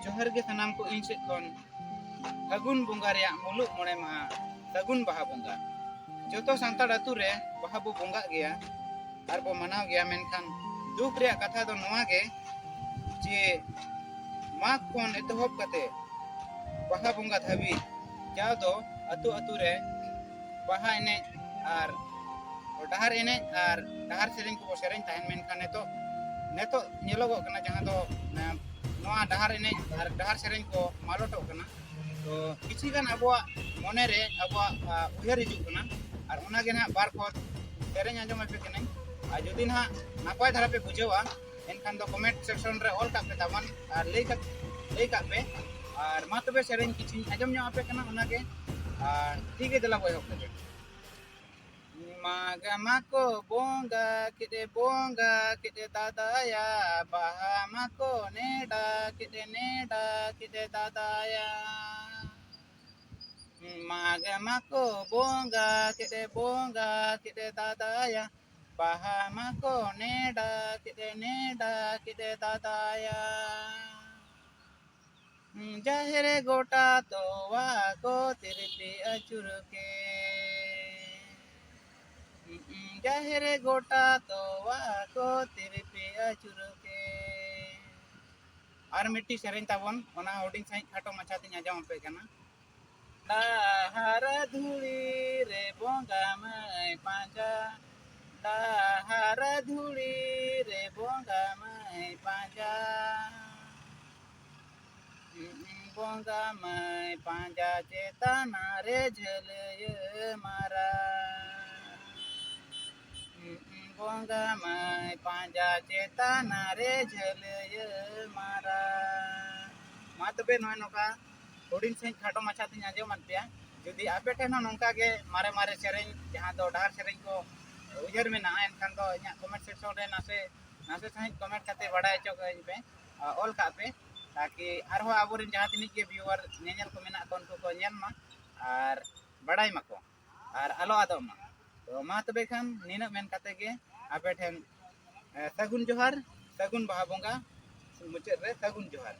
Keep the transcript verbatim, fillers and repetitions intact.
ᱡᱚᱦᱟᱨ ᱜᱮ ᱥᱟᱱᱟᱢ ᱠᱚ ᱤᱧ ᱥᱮᱫ ᱠᱷᱚᱱ᱾ ᱯᱷᱟᱹᱜᱩᱱ ᱵᱚᱸᱜᱟ ᱨᱮᱭᱟᱜ ᱢᱩᱞᱩᱜ ᱢᱚᱬᱮ ᱢᱟᱦᱟ, ᱥᱟᱹᱜᱩᱱ ᱵᱟᱦᱟ ᱵᱚᱸᱜᱟ᱾ ᱡᱚᱛᱚ ᱥᱟᱱᱛᱟᱲ ᱟᱹᱛᱩ ᱨᱮ ᱵᱟᱦᱟ ᱵᱚ ᱵᱚᱸᱜᱟᱜ ᱜᱮᱭᱟ ᱟᱨ ᱵᱚ ᱢᱟᱱᱟᱣ ᱜᱮᱭᱟ, ᱢᱮᱱᱠᱷᱟᱱ ᱫᱩᱠ ᱨᱮᱭᱟᱜ ᱠᱟᱛᱷᱟ ᱫᱚ ᱱᱚᱣᱟ ᱜᱮ ᱡᱮ ᱢᱟᱜᱽ ᱠᱷᱚᱱ ᱮᱛᱚᱦᱚᱵ ᱠᱟᱛᱮ ᱵᱟᱦᱟ ᱵᱚᱸᱜᱟ ᱫᱷᱟᱹᱵᱤᱡ ᱡᱟᱣ ᱫᱚ ᱟᱹᱛᱩ ᱟᱹᱛᱩ ᱨᱮ ᱵᱟᱦᱟ ᱮᱱᱮᱡ ᱟᱨ ᱰᱟᱦᱟᱨ ᱮᱱᱮᱡ ᱟᱨ ᱰᱟᱦᱟᱨ ᱥᱮᱨᱮᱧ ᱠᱚᱠᱚ ᱥᱮᱨᱮᱧ ᱛᱟᱦᱮᱱ, ᱢᱮᱱᱠᱷᱟᱱ ᱱᱤᱛᱚᱜ, ᱱᱤᱛᱚᱜ ᱧᱮᱞᱚᱜᱚᱜ ᱠᱟᱱᱟ ᱡᱟᱦᱟᱸ ᱫᱚ, ᱮ, ᱱᱚᱣᱟ ᱰᱟᱦᱟᱨ ᱮᱱᱮᱡ ᱟᱨ ᱰᱟᱦᱟᱨ ᱥᱮᱨᱮᱧ ᱠᱚ ᱢᱟᱞᱚᱴᱚᱜ ᱠᱟᱱᱟ᱾ ᱛᱚ ᱠᱤᱪᱷᱤ ᱜᱟᱱ ᱟᱵᱚᱣᱟᱜ ᱢᱚᱱᱮ ᱨᱮ ᱟᱵᱚᱣᱟᱜ, ᱟ, ᱩᱭᱦᱟᱹᱨ ᱦᱤᱡᱩᱜ ᱠᱟᱱᱟ, ᱟᱨ ᱚᱱᱟ ᱜᱮ ᱱᱟᱦᱟᱜ ᱵᱟᱨ ᱠᱚ ᱥᱮᱨᱮᱧ ᱟᱸᱡᱚᱢ ᱟᱯᱮ ᱠᱟᱹᱱᱟᱹᱧ᱾ ᱟᱨ ᱡᱩᱫᱤ ᱱᱟᱦᱟᱜ ᱱᱟᱯᱟᱭ ᱫᱷᱟᱨᱟ ᱯᱮ ᱵᱩᱡᱷᱟᱹᱣᱟ, ᱮᱱᱠᱷᱟᱱ ᱫᱚ comment section ᱨᱮ ᱚᱞ ᱠᱟᱜ ᱯᱮ ᱛᱟᱵᱚᱱ ᱟᱨ ᱞᱟᱹᱭ ᱠᱟᱜ, ᱞᱟᱹᱭ ᱠᱟᱜ ᱯᱮ᱾ ᱟᱨ ᱢᱟ ᱛᱚᱵᱮ ᱥᱮᱨᱮᱧ ᱠᱤᱪᱷᱤᱧ ᱟᱸᱡᱚᱢ ᱧᱚᱜ ᱟᱯᱮ ᱠᱟᱱᱟ, ᱚᱱᱟᱜᱮ᱾ ᱟᱨ ᱴᱷᱤᱠ ᱜᱮ, ᱫᱮᱞᱟ ᱵᱚ ᱮᱦᱚᱵ ᱞᱮᱜᱮ᱾ ᱢᱟᱜᱽ ᱢᱟᱠᱚ ᱵᱚᱸᱜᱟ ᱠᱮᱫ ᱮ, ᱵᱚᱸᱜᱟ ᱠᱮᱫ ᱮ ᱫᱟᱫᱟᱭᱟ, ᱵᱟᱦᱟ ᱢᱟᱠᱚ ᱱᱮᱰᱟ ᱠᱮᱫ ᱮ, ᱱᱮᱰᱟ ᱠᱮᱫ ᱮ ᱫᱟᱫᱟᱭᱟ᱾ ᱢᱟᱜᱽ ᱢᱟᱠᱚ ᱵᱚᱸᱜᱟ ᱠᱮᱫ ᱮ, ᱵᱚᱸᱜᱟ ᱠᱮᱫ ᱮ ᱫᱟᱫᱟᱭᱟ, ᱵᱟᱦᱟ ᱢᱟᱠᱚ ᱱᱮᱰᱟ ᱠᱮᱫ ᱮ, ᱱᱮᱰᱟ ᱠᱮᱫ ᱮ ᱫᱟᱫᱟᱭᱟ᱾ ᱡᱟᱦᱮᱨ ᱜᱚᱴᱟ ᱛᱚᱣᱟ ᱠᱚ ᱛᱤᱨᱯᱤ ᱟᱹᱪᱩᱨ ᱠᱮ᱾ ᱡᱟᱦᱮᱨ ᱜᱚᱴᱟ ᱛᱚᱣᱟ ᱠᱚ ᱛᱤᱨᱯᱤ ᱟᱹᱪᱩᱨ ᱠᱮ᱾ ᱟᱨ ᱢᱤᱫᱴᱤᱡ ᱥᱮᱨᱮᱧ ᱛᱟᱵᱚᱱ, ᱚᱱᱟ ᱦᱩᱰᱤᱧ ᱥᱟᱺᱦᱤᱡ ᱠᱷᱟᱴᱚ ᱢᱟᱪᱷᱟ ᱛᱤᱧ ᱟᱸᱡᱚᱢ ᱟᱯᱮ ᱠᱟᱱᱟ᱾ ᱰᱟᱦᱟᱨ ᱫᱷᱩᱲᱤ ᱨᱮ ᱵᱚᱸᱜᱟ ᱢᱟᱹᱭ ᱯᱟᱸᱡᱟ, ᱰᱟᱦᱟᱨ ᱫᱷᱩᱲᱤ ᱨᱮ ᱵᱚᱸᱜᱟ ᱢᱟᱹᱭ ᱯᱟᱸᱡᱟ᱾ ᱵᱚᱸᱜᱟ ᱢᱟᱹᱭ ᱯᱟᱸᱡᱟ ᱪᱮᱛᱟᱱ ᱨᱮ ᱡᱷᱟᱹᱞᱟᱹᱭᱟᱹ ᱢᱟᱨᱟ᱾ ᱵᱚᱸᱜᱟ ᱢᱟᱹᱭ ᱯᱟᱸᱡᱟ ᱪᱮᱛᱟᱱ ᱨᱮ ᱡᱷᱟᱹᱞᱟᱹᱭᱟᱹ ᱢᱟᱨᱟ᱾ ᱢᱟ ᱛᱚᱵᱮ ᱱᱚᱜᱼᱚᱭ ᱱᱚᱝᱠᱟ ᱦᱩᱰᱤᱧ ᱥᱟᱺᱦᱤᱡ ᱠᱷᱟᱴᱚ ᱢᱟᱪᱷᱟ ᱛᱤᱧ ᱟᱸᱡᱚᱢᱟᱫ ᱯᱮᱭᱟ᱾ ᱡᱩᱫᱤ ᱟᱯᱮ ᱴᱷᱮᱱ ᱦᱚᱸ ᱱᱚᱝᱠᱟ ᱜᱮ ᱢᱟᱨᱮ ᱢᱟᱨᱮ ᱥᱮᱨᱮᱧ, ᱡᱟᱦᱟᱸ ᱫᱚ ᱰᱟᱦᱟᱨ ᱥᱮᱨᱮᱧ ᱠᱚ ᱩᱭᱦᱟᱹᱨ ᱢᱮᱱᱟᱜᱼᱟ, ᱮᱱᱠᱷᱟᱱ ᱫᱚ ᱤᱧᱟᱹᱜ comment section ᱨᱮ ᱱᱟᱥᱮ, ᱱᱟᱥᱮ ᱥᱟᱺᱦᱤᱡ comment ᱠᱟᱛᱮ ᱵᱟᱲᱟᱭ ᱦᱚᱪᱚ ᱠᱟᱹᱧ ᱯᱮ, ᱟ, ᱚᱞ ᱠᱟᱜ ᱯᱮ, ᱛᱟᱠᱤ ᱟᱨᱦᱚᱸ ᱟᱵᱚᱨᱮᱱ ᱡᱟᱦᱟᱸ ᱛᱤᱱᱟᱹᱜ ᱜᱮ viewer, ᱧᱮᱧᱮᱞ ᱠᱚ ᱢᱮᱱᱟᱜ ᱠᱚ, ᱩᱱᱠᱩ ᱠᱚ ᱧᱮᱞ ᱢᱟ ᱟᱨ ᱵᱟᱲᱟᱭ ᱢᱟᱠᱚ ᱟᱨ ᱟᱞᱚ ᱟᱫᱚᱜ ᱢᱟ᱾ ᱛᱚ ᱢᱟ ᱛᱚᱵᱮ ᱠᱷᱟᱱ ᱱᱤᱱᱟᱹᱜ ᱢᱮᱱ ᱠᱟᱛᱮ ᱜᱮ ᱟᱯᱮ ᱴᱷᱮᱱ, ᱮ, ᱥᱟᱹᱜᱩᱱ ᱡᱚᱦᱟᱨ, ᱥᱟᱹᱜᱩᱱ ᱵᱟᱦᱟ ᱵᱚᱸᱜᱟ, ᱢᱩᱪᱟᱹᱫ ᱨᱮ ᱥᱟᱹᱜᱩᱱ ᱡᱚᱦᱟᱨ᱾